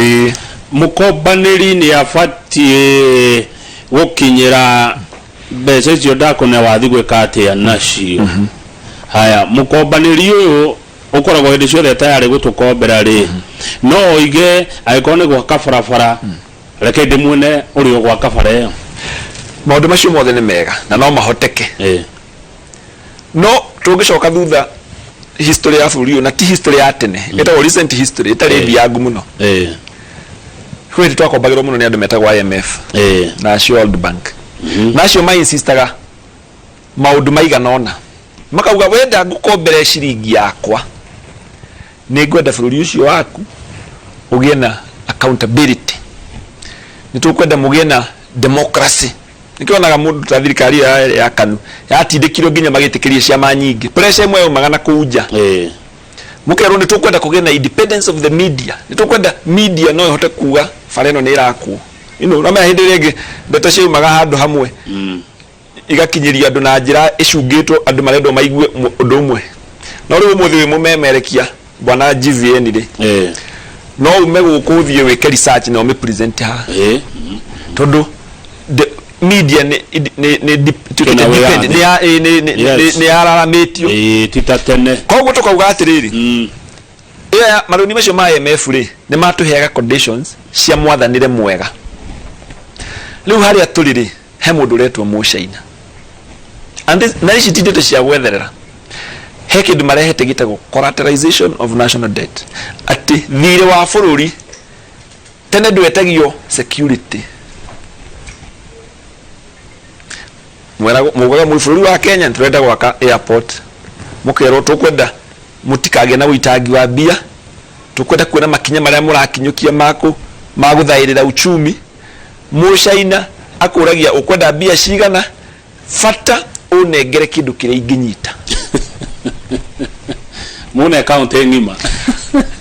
Mũkombanĩri nĩ abatiĩ gũkinyĩra mbeca icio ndakũne wathi gwĩka atĩa nacio. Haya, mũkombanĩri ũyũ ũkoragwo hĩndĩ ciothe tayarĩ gũtũkombera rĩ, no oige angĩkorwo nĩ gwaka barabara, reke ndĩmuone ũrĩa ũgwaka bara ĩyo. Maũndũ macio mothe nĩ mega na no mahoteke. No tũngĩcoka thutha history ya bũrũri ũyũ, na ti history ya tene, ĩtagwo recent history ĩtarĩ thiangu mũno, kwĩ hĩndĩ twakombagĩrwo mũno nĩ andũ metagwo IMF na acio World Bank, na acio mainsistaga maũndũ maigana ũna, makauga wenda ngũkombere ciringi yakwa, nĩ ngwenda bũrũri ũcio waku ũgĩe na accountability, nĩ tũkwenda mũgĩe na democracy. Nĩkĩo wonaga mũndũ ta thirikari ya KANU yatindĩkirwo nginya magĩtĩkĩria ciama nyingĩ, pressure ĩmwe yaumaga na kũu nja. Mũkerwo nĩ tũkwenda kũgĩe na independence of the media, nĩ tũkwenda media no ĩhote kuga bara ĩno nĩ ĩrakwo. Ũramenya hĩndĩ ĩrĩa ĩngĩ ndeto ciaumaga handũ hamwe igakinyĩrio andũ na njĩra ĩcungĩtwo, andũ marendwo maigue ũndũ ũmwe. No rĩu ũmũthĩ wĩ mũmemerekia bwana GVN rĩ, no ume gũkũ ũthiĩ wĩke research na ũmĩ present haha, tondũ the media nĩ nĩ nĩ Ĩna depend wĩyathi. nĩ ya ĩ, nĩ nĩ nĩ yararamĩtio. Ti ta tene. Koguo tũkauga atĩrĩrĩ, ĩyo ya marũni macio ma IMF rĩ, nĩ matũheaga conditions cia mwathanĩre mwega. Rĩu harĩa tũrĩ rĩ, he mũndũ ũretwo Mũcaina. And this, na ici ti ndeto cia gwetherera. He kĩndũ marehete gĩtagwo collateralization of national debt, atĩ thirĩ wa bũrũri Tene ndwetagio security. Mwerago mugaga mu bũrũri wa Kenya tũrenda gwaka airport, mũkerwo tũkwenda mũtikagĩe na ũitangi wa mbia, tũkwenda kuona makinya marĩa mũrakinyũkia makũ magũthaĩrĩra uchumi. Mũcaina akũragia ũkwenda mbia cigana, bata ũnengere kĩndũ kĩrĩa ingĩnyita. Mune kaunti ng'ima.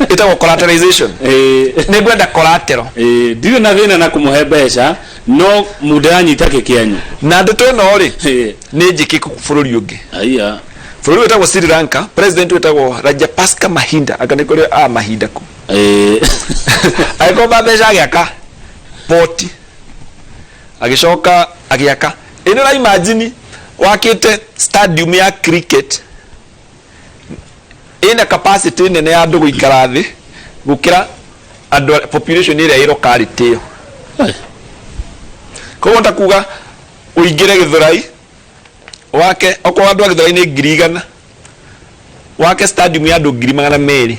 Ĩtagwo collateralization. Nĩ ngwenda collateral. Ndirĩ na thĩna na kũmũhe mbeca, no mũndĩranyita kĩ kĩanyu. Na ndeto ĩno rĩ, nĩ njĩkĩku bũrũri ũngĩ. Aya. Bũrũri wĩtagwo Sri Lanka, president wĩtagwo Rajapaksa Mahinda, anga nĩ kũrĩ a Mahinda ku. Agĩkomba mbeca, agĩaka poti, agĩcoka agĩaka ĩno. Ũra imagine wakĩte stadium ya cricket ĩna capacity nene ya andũ gũikara thĩ gũkĩra andũ population ĩrĩa ĩ locality ĩyo. Koguo ta kuga ũingĩre Gĩthũrai wake, okorwo andũ a Gĩthũrai nĩ 100,000, wake stadium ya andũ 200,000,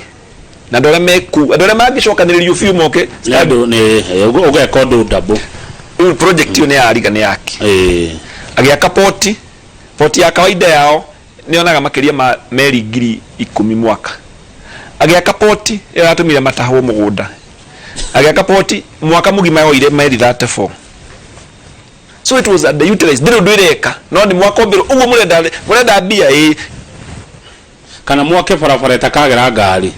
na andũ arĩa me kũu, andũ arĩa mangĩcokanĩrĩrio biũ moke. Nĩ andũ nĩ ũgeka ũndũ double. Rĩu project ĩyo nĩ yariga nĩ yake. Agĩaka poti. Poti ya kawaida yao nĩyonaga makĩria ma meri 10,000 mwaka. Agĩaka poti ĩyo yatũmire matahwo mũgũnda. Agĩaka poti mwaka mũgima yoire meri 34. So it was underutilized, ndĩrĩ ũndũ ĩreka, no nĩ mwakombĩrwo ũguo mũrenda, mũrenda mbia ĩĩ. Kana mwake barabara ĩtakagera ngari.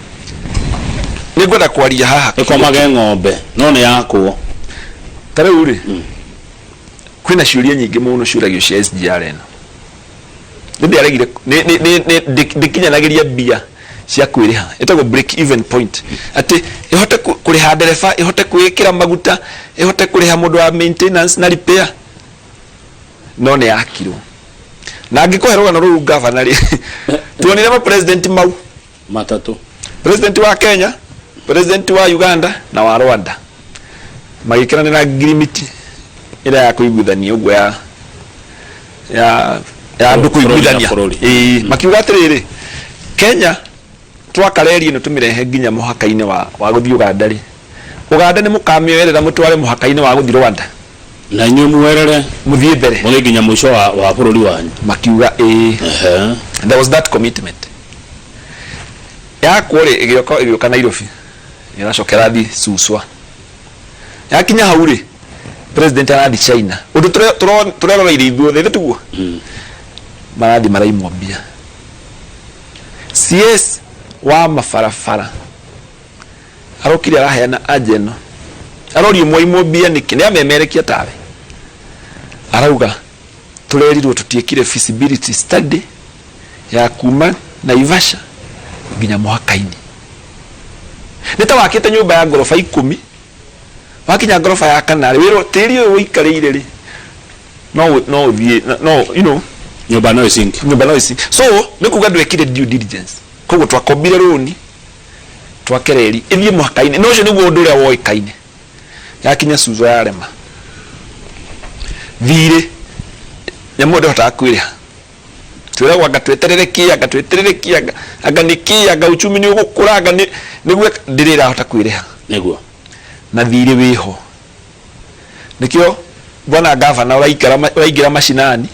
Nĩ ngwenda kwaria haha. Ĩkomage ng'ombe no nĩ yakwo. Ta rĩu rĩ, kwĩna ciũria nyingĩ mũno ciũragio cia SGR ĩno. Nĩ ndĩaregire ndĩkinyanagĩria mbia cia kwĩrĩha, ĩtagwo break even point, atĩ ĩhote kũrĩha ndereba, ĩhote kwĩĩkĩra maguta, ĩhote kũrĩha mũndũ wa maintenance na repair. No nĩ yakirwo. Na angĩkũhe rũgano rũu, ngavana rĩ, tuonire ma president mau matatũ. President wa Kenya, president wa Uganda na wa Rwanda magĩkĩranĩra ngirimiti ĩrĩa ya kũiguithania ũguo ya andũ Bũrũri na kũiguithania. bũrũri. Ĩĩ, makiuga atĩrĩrĩ, Kenya twaka reri ĩno tũmĩrehe nginya mũhaka-inĩ wa gũthiĩ Uganda rĩ, Uganda nĩ mũkamĩoerera mũtware mũhaka-inĩ wa gũthiĩ Rwanda. Na inyuĩ muerere. Mũthiĩ mbere. Mũthiĩ nginya mũico wa bũrũri wanyu. Makiuga ĩĩ. There was that commitment. Yakwo rĩ, ĩgĩũka, ĩgĩũka Nairobi, ĩracoka ĩrathiĩ Suswa. Yakinya hau rĩ, president arathiĩ China, ũndũ tũreroreire ithuothe, ithe tiguo marathiĩ maraimwo mbia. CS wa mabarabara arokire araheana anja ĩno, arorio mwaimwo mbia nĩkĩ, nĩ amemerekia tawe, arauga tũrerirwo tũtiĩkire feasibility study ya kuma Naivasha nginya mũhaka-inĩ. Nĩ ta wakĩte nyũmba ya ngoroba 10, wakinya ngoroba ya kana rĩ, wĩrwo tĩri ũyũ ũikarĩire rĩ, no ũthiĩ no Nyũmba no ĩcinki. Nyũmba no ĩci. So nĩ kuga ndwekire due diligence, koguo twakombire rũni twake reri ĩthiĩ mũhaka-inĩ, na ũcio nĩguo ũndũ ũrĩa woĩkaine. Yakinya Suswa yarema thirĩ, nyamũ ĩyo ndĩhotaga kwĩrĩha. Twĩragwo anga tweterere kĩ, anga tweterere kĩ, anga nĩ kĩ, anga uchumi nĩ ũgũkũra, anga nĩ nĩguo ndĩrĩ ĩrahota kwĩrĩha. Na thirĩ wĩho. Nĩkĩo bwana gavana ũraikara ũraingĩra macinani,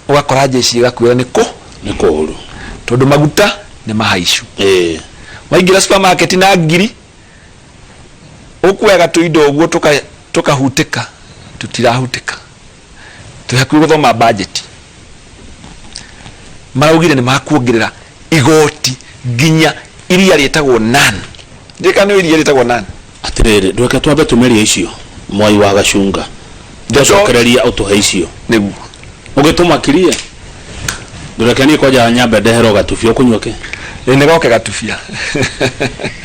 ũgakora jeshi ĩgakwĩra nĩ kũ Nĩ kũũru. Tondũ maguta nĩ mahaicu. Waingĩra supermarket na ngiri, ũkuoyaga tũindo ũguo tũkahutĩka, tũtirahutĩka. Twĩ hakuhĩ gũthoma budget, maraugire nĩ makuongerera igoti nginya iria rĩtagwo nan ndĩka nĩ iria rĩtagwo nan. Atĩrĩrĩ, ndweke twambe tũmerie icio Mwai wa Gacunga, twacokereria ũtũhe icio. Nĩguo. Ũgĩtũmakirie, ndũreke niĩ kwanja nyambe ndeherwo gatubia. Ũkũnyua kĩ? Ĩ, nĩ goke gatubia.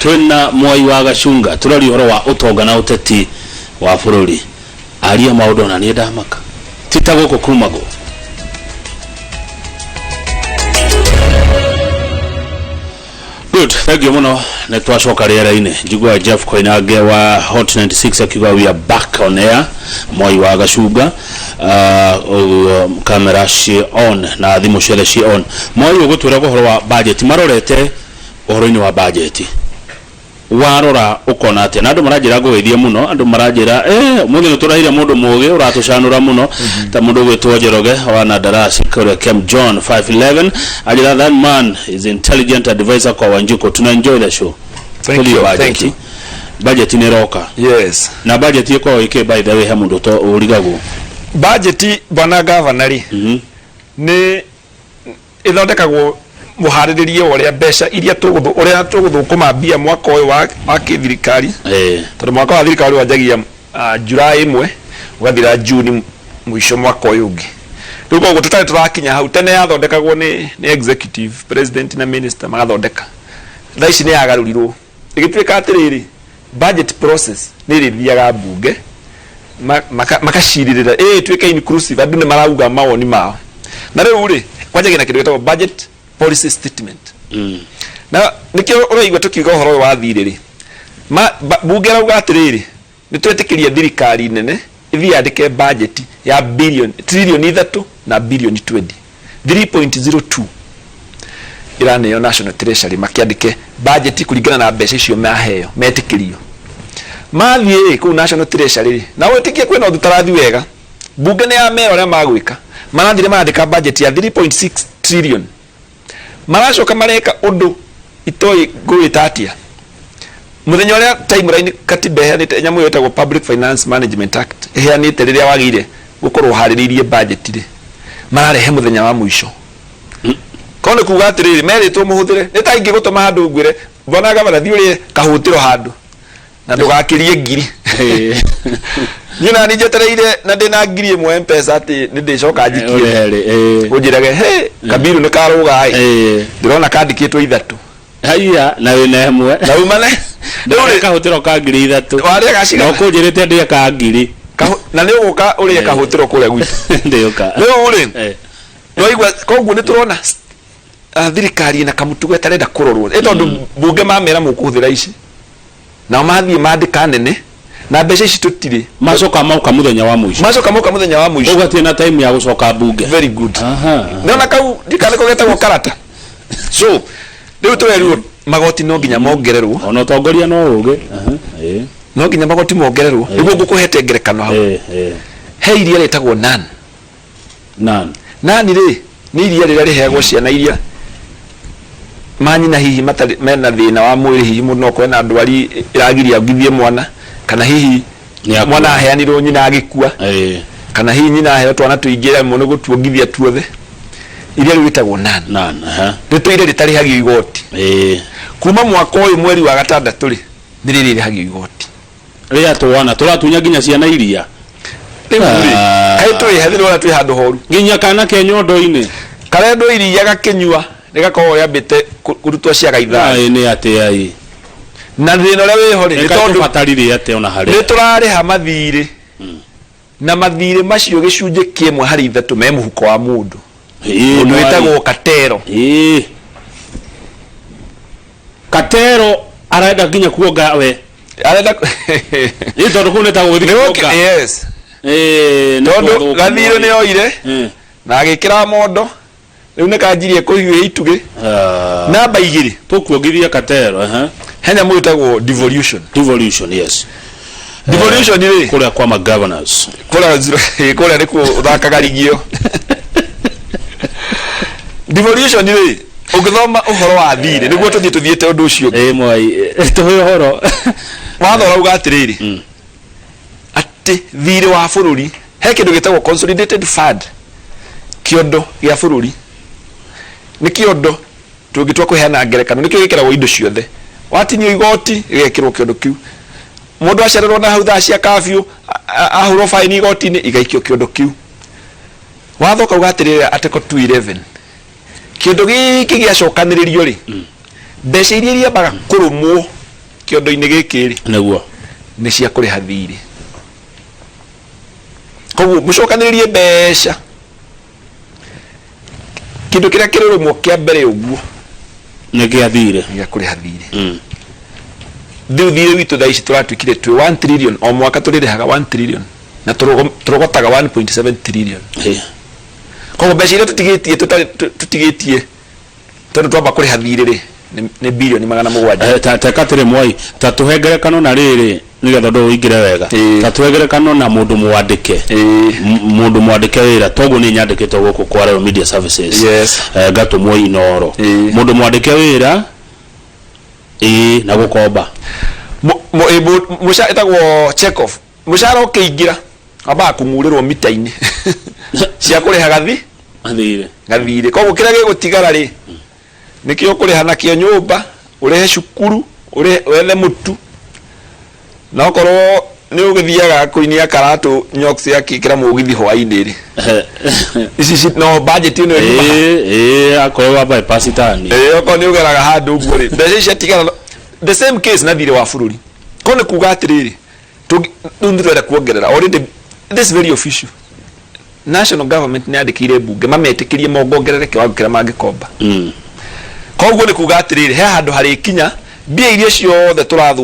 Twĩna Mwai wa Gacunga, tũraria ũhoro wa ũtonga na ũteti wa bũrũri. Aria maũndũ ona niĩ ndamaka, ti ta gũkũ kumagwo. Good, thank you mũno. Nĩ twacoka rĩera-inĩ. Njiguaga Jeff Koinange wa Hot 96 akiuga we are back on air. Mwai wa Gacunga, ũguo kamera ci on na thimũ ciothe ci on. Mwai, ũgũtwĩra ũhoro wa budget, marorete ũhoro-inĩ wa budget. Warora ũkona atĩa? Na andũ maranjĩra ngũgeithie mũno, andũ maranjĩra eh, ũmũthĩ nĩ tũrahire mũndũ mũgĩ ũratũcanũra mũno, ta mũndũ ũgwĩtwo Njoroge wa Nandarasi kũrĩa Kem John 511 anjĩra, that man is intelligent advisor kwa Wanjikũ, tuna enjoy the show. Thank Tũthiĩ you, budget. thank you. Budget nĩ ĩroka. Yes. Na budget ĩkoragwo ĩkĩ, by the way, he mũndũ to ũrigagwo. Budget, bwana gavana rĩ, nĩ ĩthondekagwo mũharĩrĩrie wa ũrĩa mbeca iria tũgũthũ ũrĩa tũgũthũkũma mbia mwaka ũyũ wa, wa kĩthirikari, tondũ mwaka wa thirikari wanjagia July 1 ũgathira Juni mũico mwaka ũyũ ũngĩ. Rĩu koguo tũtarĩ tũrakinya hau. Tene yathondekagwo nĩ executive, president na minister magathondeka. Thaa ici nĩ yagarũrirwo ĩgĩtuĩka atĩrĩrĩ, budget process nĩ ĩrĩthiaga mbunge makacirĩrĩra ĩ ĩtuĩke inclusive, andũ nĩ marauga mawoni mao. Na rĩu rĩ, kwanjagia na kĩndũ gĩtagwo budget policy statement. Na nĩkĩo ũraigua tũkiuga ũhoro ũyũ wa thirĩ rĩ, mbunge ĩrauga atĩrĩrĩ, nĩ twetĩkĩria thirikari nene ĩthiĩ yandĩke budget ya billion trillion 3 na billion 20, 3.02 ĩraneo National Treasury makĩandĩke budget kũringana na mbeca icio maheo metĩkĩrio. Mathiĩ kũu National Treasury rĩ, na wĩtĩkie kwĩna ũndũ ũtarathi wega, mbunge nĩ yamera ũrĩa magwĩka, marathire marandĩka budget ya 3.6 trillion, maracoka mareka ũndũ itoĩ ngũwĩta atĩa. Mũthenya ũrĩa timeline katiba ĩheanĩte, nyamũ ĩyo ĩtagwo Public Finance Management Act ĩheanĩte rĩrĩa wagĩrĩire gũkorwo ũharĩrĩirie budget rĩ, mararehe mũthenya wa mũico. Korwo nĩ kuga atĩrĩrĩ, merĩtwo mũhũthĩre nĩ ta ingĩgũtũma handũ ngwĩre, bwana gavana, thiĩ ũrĩe kahũtĩro handũ na ndũgakĩrie 1000. Niĩ nani njetereire na ndĩna 1000 Mpesa atĩ nĩ ndĩcoka njikie. Ũrĩhe rĩ, Ũnjĩrage he kabiru nĩ karũga ĩ, ndĩrona kandĩkĩtwo 3. Haiya, na wĩna 1. Na umane rĩu rĩ, kahũtĩro ka 3000. Warĩa gacigana? Na ũkũnjĩrĩte ndĩe ka 1000. Na nĩ ũgũka ũrĩe kahũtĩro kũrĩa gwitũ. Ndĩũka. Rĩu rĩ, nĩwaigua? Koguo nĩ tũrona thirikari ĩna kamũtugo ĩtarenda kũrorwo ĩ, tondũ mbunge mamera mũkũhũthĩra ici, nao mathiĩ mandĩka nene na mbeca ici tũtirĩ. Macoka moka mũthenya wa mũico. Macoka moka mũthenya wa mũico. Koguo hatirĩ na time ya gũcoka mbunge. Very good. Nĩona kau ndikanĩko getagwo karata. So rĩu tũrerirwo magoti no nginya mongererwo. Ona ũtongoria no ũgĩ. Aha, No nginya magoti mongererwo. Nĩguo ngũkũhete ngerekano hau. He iria rĩtagwo nan. Nan. Nani rĩ, nĩ iria rĩrĩa rĩheagwo ciana iria manyina hihi matarĩ mena thĩna wa mwĩrĩ, hihi mũndũ no akorwo ena ndwari ĩragiria ongithie mwana, kana hihi Nĩ akua. Mwana aheanirwo nyina agĩkua, kana hihi nyina aheo twana tũingĩ remwo nĩ gũtuongithia tuothe. Iria rĩu rĩtagwo nan. Nan, aha. Rĩtũire rĩtarĩhagio igoti. Kuma mwaka ũyũ mweri wa gatandatũ rĩ, nĩ rĩrĩ rĩrĩhagio igoti. Rĩa twana tũratunya nginya ciana iria. Rĩu rĩ, Ah. kaĩ twĩ hethĩ nĩ twĩ handũ horu. Nginya kana ke nyondo-inĩ. Karendwo iria gakĩnyua rĩgakorwo rĩambĩte kũrutwo ciaga 5. Ai, nĩ atĩa ĩ? Na thĩna ũrĩa wĩho rĩ, nĩ tondũ tũbatarire atĩa ona harĩa. Nĩ tũrarĩha mathirĩ, na mathirĩ macio gĩcunjĩ kĩmwe harĩ ithatũ me mũhuko wa mũndũ, mũndũ wĩtagwo Katero. Katero arenda nginya kuonga we. Arenda. Ĩ, tondũ kũu nĩ ta gũgĩthiĩ kuonga. Yes. Ĩ, nĩ tondũ gwathũka gathirĩ mwari. nĩ oire na agĩkĩra mondo, rĩu nĩ kanjirie kũhiũhia itugĩ. Namba 2. Tũkuongithia Katero, ehe. He nyamũ ĩtagwo devolution. Devolution, yes. Devolution rĩ, kũrĩa kwa ma governors. Kũrĩa kũrĩa nĩkuo ũthakaga rigio. Devolution rĩ, ũngĩthoma ũhoro wa thirĩ nĩguo tũthiĩ tũthiĩte ũndũ ũcio ũngĩ. Ĩ mwai, tũhe ũhoro. Watho ũrauga atĩrĩrĩ, atĩ thirĩ wa bũrũri, he kĩndũ gĩtagwo consolidated fund, kĩondo gĩa bũrũri. Nĩ kĩondo tũngĩtua kũheana ngerekano, nĩkĩo gĩkĩragwo indo ciothe. Watinio igoti, gĩgekĩrwo kĩondo kĩu. Mũndũ acererwo na hau thaa cia kafyu, ahũrwo baini igoti-inĩ, igaikio kĩondo kĩu. Watho ũkauga atĩrĩrĩ, article 211, kĩondo gĩkĩ gĩacokanĩrĩrio rĩ, mbeca iria iriambaga kũrũmwo kĩondo-inĩ gĩkĩ rĩ, nĩ cia kũrĩha thirĩ. Koguo mũcokanĩrĩrie mbeca, kĩndũ kĩrĩa kĩrũrũmwo kĩa mbere ũguo nĩ gĩa thirĩ. Nĩ gĩa kũrĩha thirĩ. Rĩu thirĩ witũ thaa ici tũratuĩkire twĩ 1 trillion, o mwaka tũrĩrĩhaga 1 trillion na tũrogotaga 1.7 trillion. Koguo mbeca iria tũtigĩtie tũtarĩ tũtigĩtie tondũ twamba kũrĩha thirĩ rĩ, Nĩ birioni 700. Ta katĩrĩ Mwai, ta tũhe ngerekano na rĩrĩ nĩgetha ũndũ ũyũ ũingĩre wega. Ta tũhe ngerekano na mũndũ mwandĩke, mũndũ mwandĩke wĩra toguo niĩ nyandĩkĩtwo gũkũ kwa Royal Media Services. Ngatũmwo Inoro. Mũndũ mwandĩke wĩra ĩĩ na gũkomba. Ĩtagwo check off. Mũcara ũkĩingĩra wambaga kũng'urĩrwo mita-inĩ cia kũrĩha gathi Mathirĩ. Gathirĩ. Koguo kĩrĩa gĩgũtigara rĩ, nĩkĩo ũkũrĩha nakĩo nyũmba, ũrĩhe cukuru, ũrĩhe, wethe mũtu, na okorwo nĩ ũgĩthiaga kũinia karatũ nyox akĩkĩra mũgithi hwainĩ rĩ, ici no budget ĩno ĩriuma ha? Ĩĩ, akorwo wa bypass tani. Ĩĩ, okorwo nĩ ũgeraga handũ ũguo rĩ, mbeca ici ciatigara the same case na thirĩ wa bũrũri. Koguo nĩ kuga atĩrĩrĩ, rĩu nĩ tũrenda kuongerera already, this is very official, national government nĩ yandĩkĩire mbunge mametĩkĩrie mongongerere kĩwango kĩrĩa mangĩkomba. Koguo nĩ kuga atĩrĩrĩ, he handũ harĩkinya mbia iria ciothe tũrathũ